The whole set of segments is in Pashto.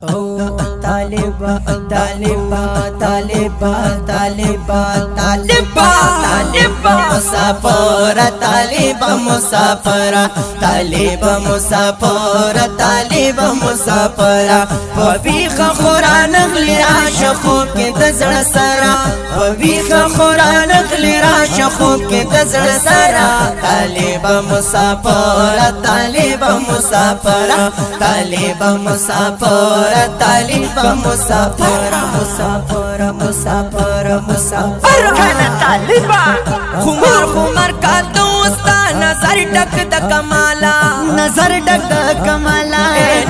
طالب طالب طالب طالب طالب طالب مسافر طالب مسافر طالب مسافر طالب مسافر په قرآن غلی راشه خوب کې د زړه سره په قرآن غلی راشه خوب کې د زړه سره طالب مسافر طالب مسافر طالب مسافر طالب مسافر مسافر مسافر مسافر کنه طالبا خمر خمر کا دوستا نظر ډک د کمالا نظر ډک د کمالا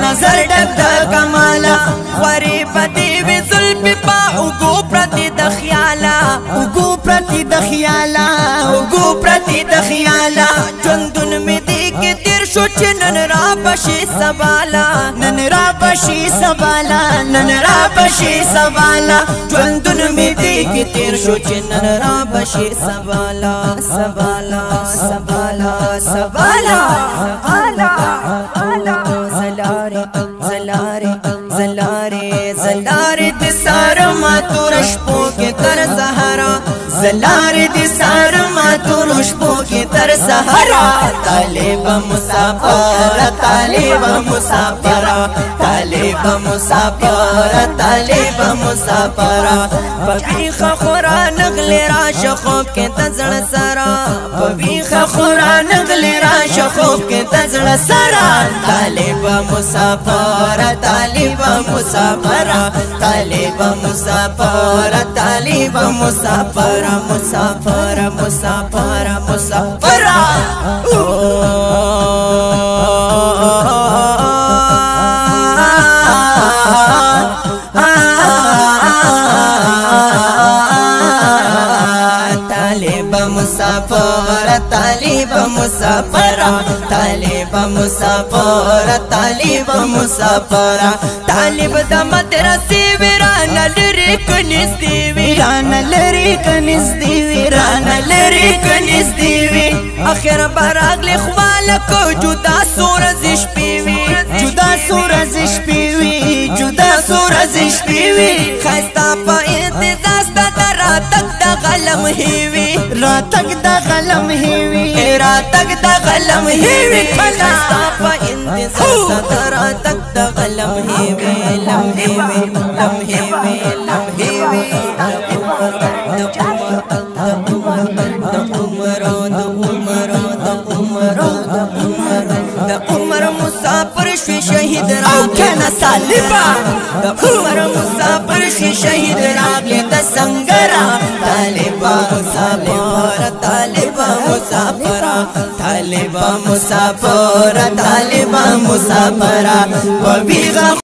نظر ډک د کمالا خوري پدی وی زلف پا وګو پرتی د خیالا وګو پرتی د خیالا وګو پرتی د خیالا چندن می دی کې تیر شو چې نن را بشي سبالا نن را بشي سبالا نن را بشي سبالا ژوندون می دی کې تیر شو چې نن را بشي سبالا سبالا سبالا سبالا زلاره زلاره زلاره زلاره د سار ما تور شپو کې تر سهارا زلاره د سار ما تور شپو کې تر سهارا طالب مسافر طالب مسافر طالب مسافر طالب مسافر پبیخ قرآن غلی راشه خوب کې د زړه سره پبیخ قرآن غلی راشه خوب کې د زړه سره طالب مسافر طالب مسافر طالب مسافر طالب مسافر مسافر مسافر مسافر طالب مسافر طالب مسافر طالب مسافر طالب مسافر طالب د مدرسې ویران لري کنيز دی ویران لري کنيز دی ویران لري کنيز دی وی اخر براغلی خواله کو جدا سورز شپې وی جدا سورز شپې وی جدا سورز شپې وی خستا په انتظار ستا راتک د غلم هیوی راتک د غلم هیوی راتک د غلم هیوی خستا په انتظار ستا راتک د غلم هیوی لم هیوی لم هیوی لم هیوی د عمر مسافر شوی شهید راغلی کنه طالبا د عمر مسافر شوی شهید راغلی د سنگرا طالبا مسافر طالبا مسافر طالبا مسافر طالبا مسافر وبیغ